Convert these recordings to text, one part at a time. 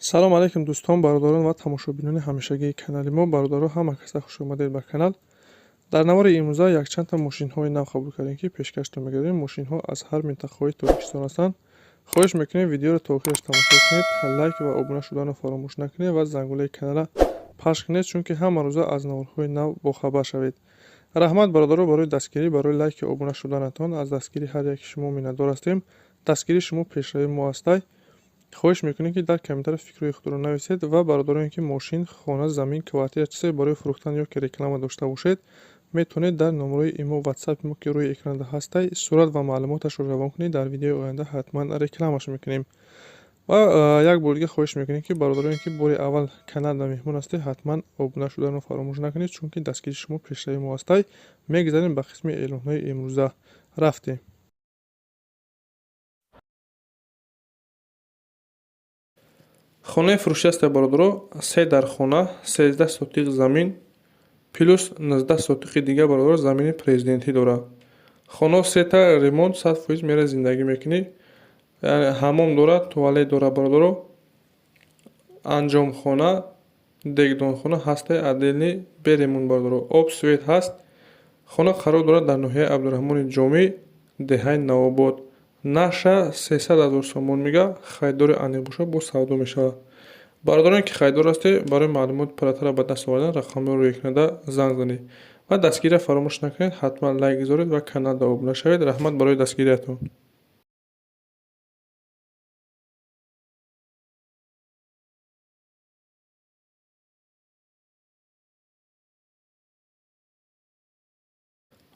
Салом алейкум, дӯстон, бародарон ва тамошобинони ҳамешагии канали мо. Бародаро, ҳама каса хуш омадед ба канал. Дар навори имрӯза якчандта мошинҳои нав қабул кардем, ки пешкаштон мегардем. Мошинҳо аз ҳар минтақаҳои Тоҷикистон ҳастанд. Хоҳиш мекунем, видеоро то охираш тамошо кунед, лайк ва обуна шуданро фаромӯш накунед ва зангулаи каналра пахш кунед, чунки ҳама рӯза аз наворҳои нав бохабар шавед. Раҳмат, бародаро, барои дастгирӣ, барои лайки обуна шуданатон. Аз дастгирии ҳар яки шумо миннатдор ҳастем. Дастгирии шумо пешравии мо ҳастай. Хоҳиш мекунем, ки дар комментария фикрҳои худро нависед ва бародароне, ки мошин, хона, замин, квартира, чизе барои фурӯхтан ё ки реклама дошта бошед, метавонед дар номерои имо, ватсапи мо, ки рӯи экранда ҳастай, сурат ва маълумоташро равон кунед. Дар видеои оянда ҳатман рекламаш мекунем. Ва як бори дига хоҳиш мекунем, ки бародароне, ки бори аввал каналда меҳмон ҳастед, ҳатман обуна шуданро фаромӯш накунед, чунки дастгирии шумо пешравии мо ҳастай. Мегузарем ба қисми эълонҳои имрӯза. Рафтем. Хонаи фурӯшӣ ҳастай, бародаро, се дар хона, 13 сотиқ замин, плюс 19 сотиқи дига, бародаро, замини президентӣ дорад. Хонао сета, ремонт, 100%, мера зиндагӣ мекунӣ. Ҳаммом дорад, туалет дорад, бародаро, анҷомхона, дегдонхона ҳастай, отдельный, бе ремонт, бародаро. Об, свет ҳаст. Хона қарор дорад дар ноҳияи Абдураҳмони Ҷомӣ, деҳаи Навобод. Нархша 300 000 сомон мега. Харидори аниқ бошад, боз савдо мешавад. Бародароне, ки харидор ҳастед, барои маълумоти пурратара ба даст овардан рақамҳоро рӯи экранда занг занед ва дастгириро фаромӯш накунед. Ҳатман лайк гузоред ва каналда обуна шавед. Раҳмат барои дастгириятон.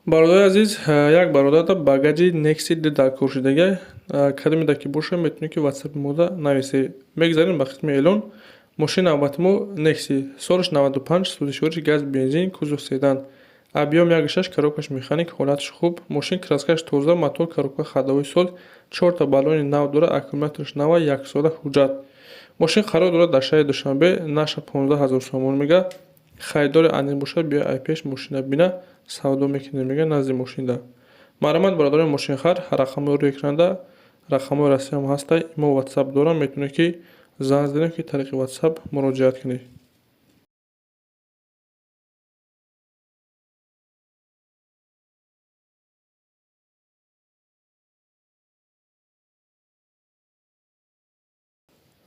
Бародари азиз, як бародарда багажи Некси д дар кор шудага. Кадомеда ки боша, метавонед, ки ватсапи мода нависед. Мегузарем ба қисми эълон. Мошини навбати мо Некси, солаш 95, сӯзишвориш газ, бензин, кузов седан, объём 1,6, коробкаш механик, ҳолаташ хуб. Мошин краскаш тоза, мотор, коробка ходовой сол, чорта баллони нав дорад, аккумулятораш нава, яксола ҳуҷҷат. Мошин қарор дорад дар шаҳри Душанбе. Нархша 15 000 сомон мега. Харидори аниқ бошад, биё ай пеш мошина бина, савдо мекунем, мега, назди мошинда. Марҳамат, бародарони мошинхар, рақамҳои рӯи экранда, рақамҳои Россиям ҳастай, имо, ватсап дорам, метавонед, ки занг занед, ки тариқи ватсап муроҷиат кунед.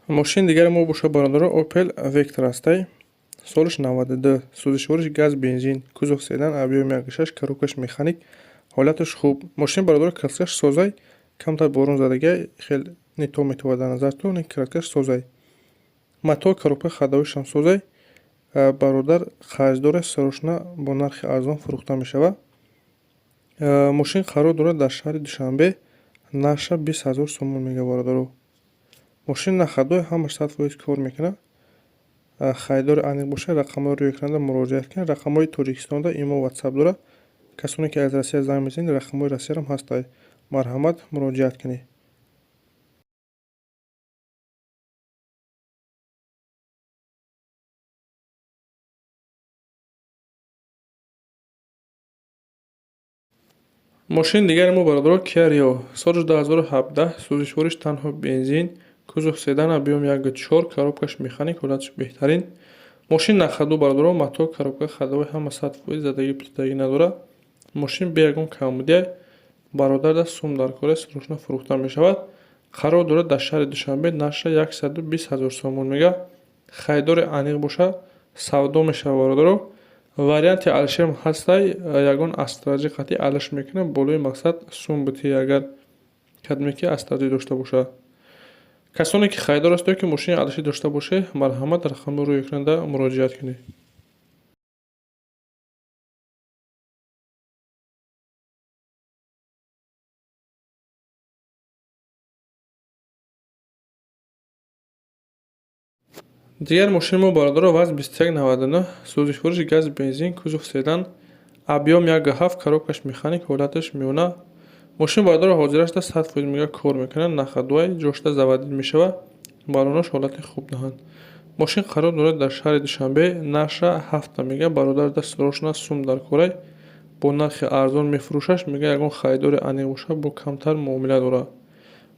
Мошини дигари мо бошад, бародаро, Опел Вектор ҳастай, солаш 92, сӯзишвориш газ, бензин, кузов седан, объём 1,6, коробкаш механик, ҳолаташ хуб. Мошин, бародаро, краскаш созай, камтар борон задагиай, хел не то метавад дар назартон, краскаш созай, мотор, коробка ходовойшам созай. Бародар қарздор, срочно бо нархи арзон фурӯхта мешавад. Мошин қарор дорад дар шаҳри Душанбе. Нархша 20 000 сомон мега, бародаро. Мошин на ходовой, ҳамаш 100% кор мекунад. Харидори аниқ бошад, рақамҳои рӯи экранда муроҷиат кунед. Рақамҳои Тоҷикистонда имо, ватсап дорад. Касоне, ки аз Россия занг мезанед, рақамҳои Россиярам ҳастай. Марҳамат, муроҷиат кунед. Мошини дигари мо, бародаро, Киа Рио, соли 2017, сӯзишвориш танҳо бензин, кузов седан, объём 1,4, коробкаш механик, ҳолаташ беҳтарин. Мошин на ходу, бародаро, мотор, коробка ходовой ҳама 100%, задагӣ плитагӣ надорад. Мошин бе ягон камбудия. Бародарда сум дар кора, срочно фурӯхта мешавад. Қарор дорад дар шаҳри Душанбе. Нархша 120 000 сомон мега. Харидори аниқ бошад, савдо мешавад, бародаро. Варианти алишерам ҳастай, ягон астраҷи қатъи алиш мекунад, болои мақсад сум бутӣ, агар кадоме ки астраҷӣ дошта бошад. Касоне, ки харидор ҳастед, ки мошини алишӣ дошта бошед, марҳамат, рақамҳои рӯи экранда муроҷиат кунед. Дигар мошини мо, бародаро, ВАЗ 2199, сӯзишвориши газ, бензин, кузов седан, объём 1,7, коробкаш механик, ҳолаташ миёна. Мошин, бародаро, ҳозирашда 100% мега, кор мекунад, на ходовой, ҷошта заводить мешавад, баллонош ҳолати хуб доранд. Мошин қарор дорад дар шаҳри Душанбе. Нархша ҳафта мега. Бародарда срочно сум дар корай, бо нархи арзон мефурӯшаш, мега. Ягон харидори аниқ бошад, бо камтар муомила дорад.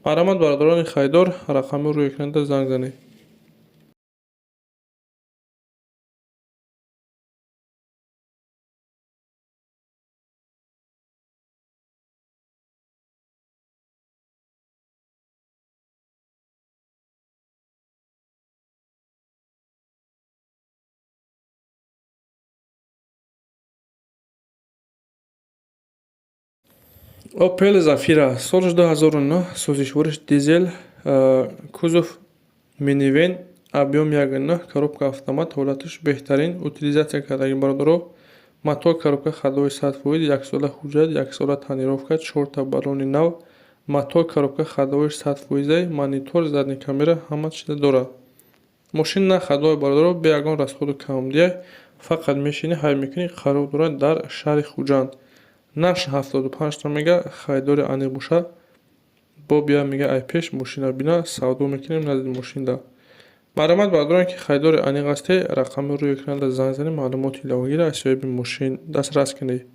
Марҳамат, бародарони харидор, рақамҳои рӯи экранда занг занед. Опел Зафира, соли 2009, сӯзишвориш дизел, кузов минивэн, объём 1,9, коробка автомат, ҳолаташ беҳтарин, утилизация кардаги, бародаро. Мотор, коробка ходовой 100%, яксола ҳуҷҷат, яксола тонировка, чорта баллони нав, мотор, коробка ходовой 100%, монитор, задний камера, ҳама чиза дорад. Мошин на ходовой, бародаро, бе ягон расходу камдия, фақат мешинӣ, ҳай мекунӣ. Қарор дорад дар шаҳри Хуҷанд. Нархш 75 та мега. Харидори аниқ боша, бо бия, мега, ай пеш мошина бина, савдо мекунем назди мошинда. Марҳамат, бародарон, ки харидори аниқ ҳастед, рақами рӯи экранда занг занед, маълумоти иловагиро аз соҳиби мошин дастрас кунед.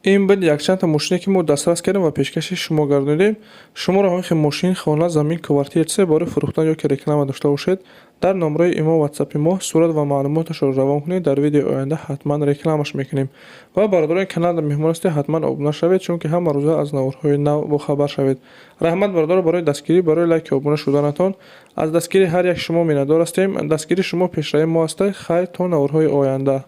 Ин буд якчандта мошине, ки мо дастрас кардем ва пешкаши шумо гардонидем. Шуморо ҳамин хел мошин, хона, замин, квартира, чизе барои фурӯхтан ё ки реклама дошта бошед, дар номраи имо, ватсапи мо сурат ва маълумоташро равон кунед, дар видеои оянда ҳатман рекламаш мекунем. Ва бародарони каналда меҳмон ҳастед, ҳатман обуна шавед, чунки ҳама рӯза аз наворҳои нав бохабар шавед. Раҳмат, бародаро, барои дастгирӣ, барои лайки, обуна шуданатон. Аз дастгирии ҳар як шумо миннатдор ҳастем. Дастгирии шумо пешравии мо аста. Хайр, то наворҳои оянда.